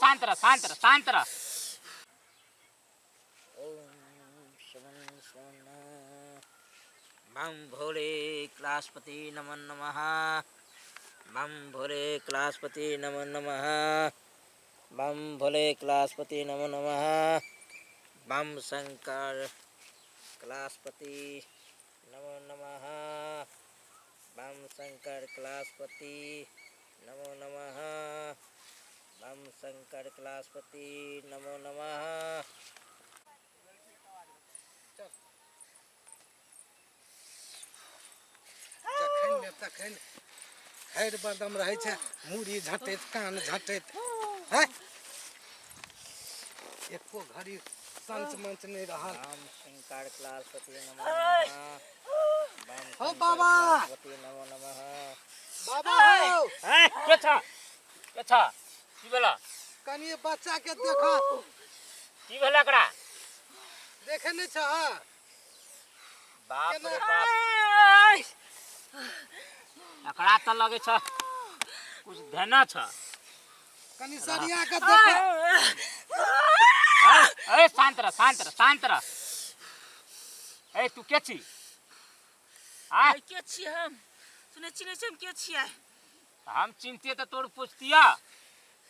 शांत रह, शांत रह, शांत रह। बम भोले क्लासपति नमो नमः, बम भोले क्लासपति नमो नमः, बम भोले क्लासपति नमो नमः, बम शंकर क्लासपति नमो नमः, बम शंकर क्लासपति नमो नमः, बम शंकर क्लासपति नमो नमः। जखन ने तखन हर बदम रहै छै, मूड़ी झटैत कान झटैत है, एको घड़ी संच मंच नहीं रहल। बम शंकर क्लासपति नमो नमः, बम हो शंकर बाबा। क्लासपति नमो नमः। बाबा हौ। हैं, के छ, के छ, की भेला? कनी बच्चा के देखो। की भेला एकरा? देखे नहीं छ? बाप रे केना? बाप, एकरा तऽ लगै छ कुछ देना छ। कनी सरिया के देखो। ए, शांत रह, शांत रह, शांत रह। ए, तू के छी? आ के छियै हम? सुनै छी नहि छी हम के छियै? हम चिन्हतियै तऽ तोर पूछतिया।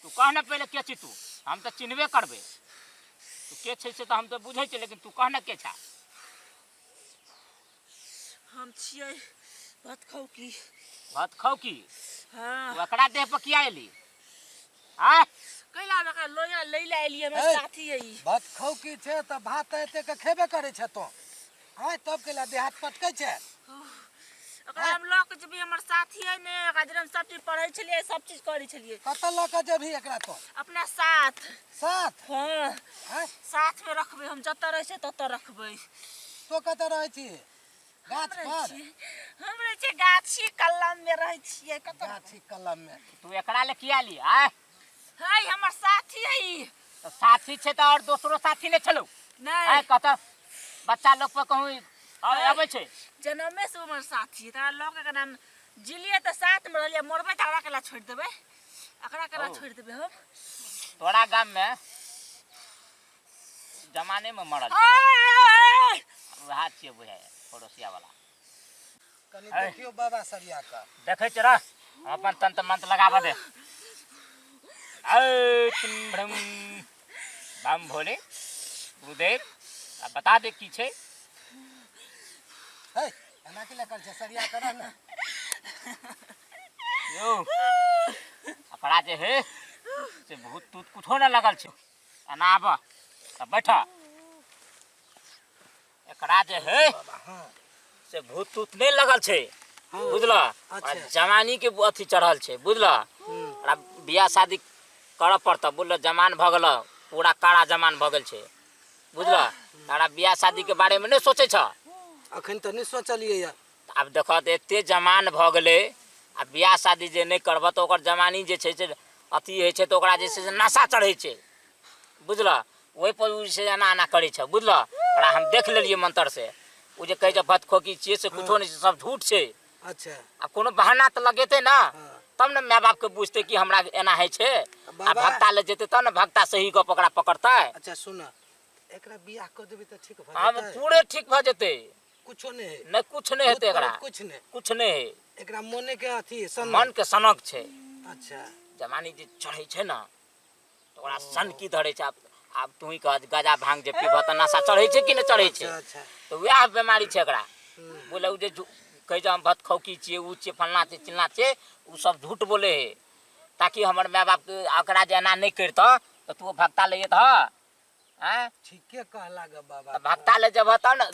तू कह ने पहिले के छी तू, हम तऽ चिन्हबे करबै। तू के छै से तऽ हम तऽ बुझै छियै, लेकिन तू कह ने के छा। हम छियै भात खाउ की। भात खाउ की? हाँ। तू एकरा देह पर किया एली? आ कैला एकरा लोया लै ले एलियै, हमर ए। साथी है ई। भात खाउ की छै तऽ भात एते के खेबे करै छै तो आय, तब केला देह हाथ पटकै छै? ओकरा हम लऽ के जेबै, हमर साथी है ने। एकरा जरे हम सब चीज पढ़ै छलियै, सब चीज करै छलियै। कतऽ लऽ के जेबही एकरा तो? अपना साथ। साथ? हाँ। आँय? साथ में रखबै हम, जतऽ रहै छै ततऽ रखबै। तो कतऽ रहै छी? गाछ हम रहै पर? छियै, हम रहै छियै गाछी कलम में रहै छियै। कतऽ? गाछी कलम में। तू एकरा ले किया ली? आय। है, हमर साथी है ई। तऽ साथी छै तऽ आओर दोसरो साथी नहि छलौ? नहि। आय, कतऽ बच्चा लोग पर कहूँ अबै छै? जनमे से हमर साथी है, तकरा लऽ के एकरा हम जिलियै तऽ साथ में रहलियै, मरबै तऽ एकरा केला छोड़ि देबै? एकरा केला ओ। छोड़ि देबै हम? तोरा गाम में जमाने में मरल छलै। आय! वएह छियै बुझाइ पड़ोसिया वाला। कनी है। देखियौ बाबा सरिया के। देखै छियै, रह, हम अपन तंत्र मंत्र लगाबऽ दे। ऐ तुम बम भोले गुरुदेव, आ बता दे की छै। है, एना के लऽ छै? सरिया कर ने। यौ, एकरा जे है से भूत तूत कुछो नहि लगल छै। एना आब तऽ बैठ। एकरा जे है बाबा, हाँ, से भूत तूत नहि लगल छै, बुझल? अच्छा। जवानी के अथी चढ़ल छै, बुझल? ओकरा बियाह शादी करऽ पड़तऽ, बुझल? जवान भऽ गेल, पूरा कारा जवान भऽ गेल छै, बुझल? तारा बियाह शादी के बारे में नहि सोचै छ? अखन तऽ नहि सोचलियै यऽ। आब देखऽ तऽ एते जवान भऽ गेलै आ बियाह शादी जे नहि करबह तऽ ओकर जवानी जे छै से अथी होइ छै, तऽ ओकरा जे छै से नशा चढ़ै छै, बुझल? ओहि पर ओ जे छै एना एना करै छै, बुझल? ओकरा हम देख लेलियै मंत्र से। ओ जे कहै छै भतखोकी छियै, से कुछो नहि छै, सब झूठ छै। अच्छा। आ कोनो बहाना तऽ लगेतै ने, हाँ। तब ने माय बापके बुझतै कि हमरा एना होइ छै। आ बाबा। भक्ता ले जेतै तब ने भक्ता सही गप ओकरा पकड़तै। अच्छा सुन, एकरा बियाह कऽ देबै तऽ ठीक भऽ हम जेतै? पूरे ठीक भऽ जेतै। कुछो नहि है? नहि, कुछ नहि हेतै एकरा। कुछ नहि? कुछ नहि है। एकरा मोने के अथी सनक? मन के सनक छै। अच्छा। जवानी जे चढ़ै छै ने तऽ ओकरा सनकी धरै छै। आब तू ही कह, गाजा भांग जे पीबह तऽ नशा चढ़ै छै कि नहि चढ़ै छै? अच्छा अच्छा। तऽ वएह बेमारी छै एकरा। हम्म। बोले ओ जे कहै छै हम भतखौकी छियै, ओ छियै, फल्लाँ छियै, चिल्लाँ छियै, ओ सब झूठ बोले है, ताकि हमर माय बापके ओकरा जे एना नहि करितह तऽ तू भक्ता ले जैतह? आँय? ठीके कहला ग बाबा। तऽ भक्ता ले जेबह तब ने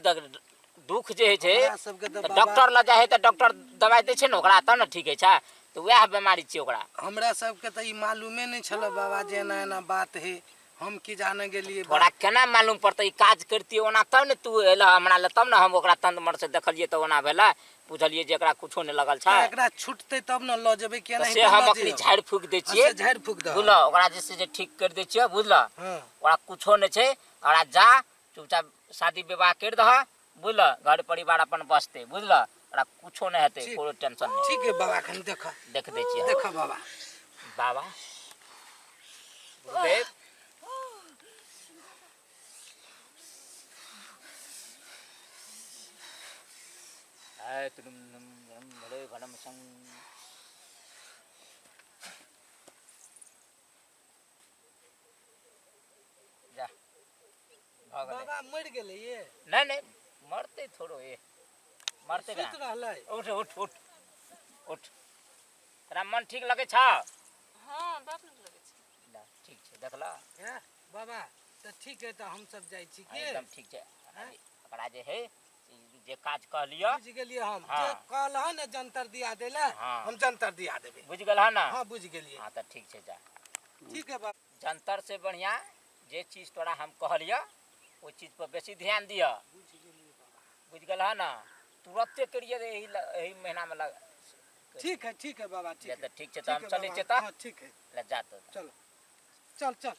दुख जे होइ छै। हमरा सबके तऽ तऽ बाबा डॉक्टर लग जाइ है तऽ डॉक्टर दवाइ दै छै ने ओकरा, तब ने ठीक होइ छै। तऽ वएह बेमारी छियै ओकरा। हमरा सबके तऽ ई मालूमे नहि छलै बाबा जे एना एना बात है। हम की जाने गेलियै। तोरा केना मालूम पड़तै? ई काज करितियै ओना तब ने तू एलह हमरा लग, तब ने हम ओकरा तंत्र मंत्र से देखलियै तऽ ओना भेलै, बुझलियै जे एकरा कुछो नहि लगल छै। एकरा छूटतै तब ने लऽ जेबै। तऽ केना से हम अखनी झाड़ि फूकि दै छियै। से झाड़ि फूकि दह। बुझलह? ओकरा जे छै से ठीक करि दै छियै, बुझलह? हाँ। ओकरा कुछो नहि छै। ओकरा जा चुपचाप शादी विवाह करि दह, बुझलह? घर परिवार अपन बसतै, बुझलह? ओकरा कुछो नहि हेतै। ठीक। कोनो टेंशन नहि। ठीक है बाबा, एखन देख। देख दै छियै। देख बाबा। बाबा, गुरुदेव आय तुम नम नम भले भलम संग जा भऽ गेलै। बाबा मरि गेलै ये? नहि नहि, मरतै थोड़ो ये, मरतै सुति केना? रहलै। उठ उठ उठ उठ, तोरा मन ठीक लगै छौ? हँ, बड़ नीक लगै छै। ला, ठीक छै, देखलह? हे बाबा, तऽ ठीक है, तऽ हमसब जाइ छी की? एकदम ठीक छै। ओकरा जे है जे काज कहलियऽ बुझि गेलियै हम। हाँ। जे कहलह ने जंतर दिया देले, हाँ। हम जंतर दिया देबै। बुझि गेलह ने? हाँ, बुझि गेलियै। हाँ, तऽ ठीक छै, जा। ठीक है बाबा। जंतर से बढ़िया जे चीज तोरा हम कहलियऽ ओहि चीज पर बेसी ध्यान दिअ। बुझि गेलियै बाबा। बुझि गेलह ने? तुरते करियै एहि एहि महीनामे लग। ठीक है, ठीक है बाबा, ठीक ले है। तऽ ठीक छै, तऽ हम ठीक है चलै बाबा, छियै तऽ। हाँ, ठीक है। ले जा तो। चलो, चल चल।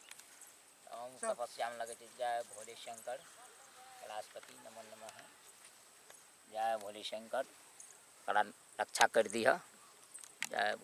हम चल। तपस्यामे लगै छै। जय भोले शंकर, कैलाशपति नमो नमः। जय भोले शंकर, ओकरा रक्षा कर दिह। जय।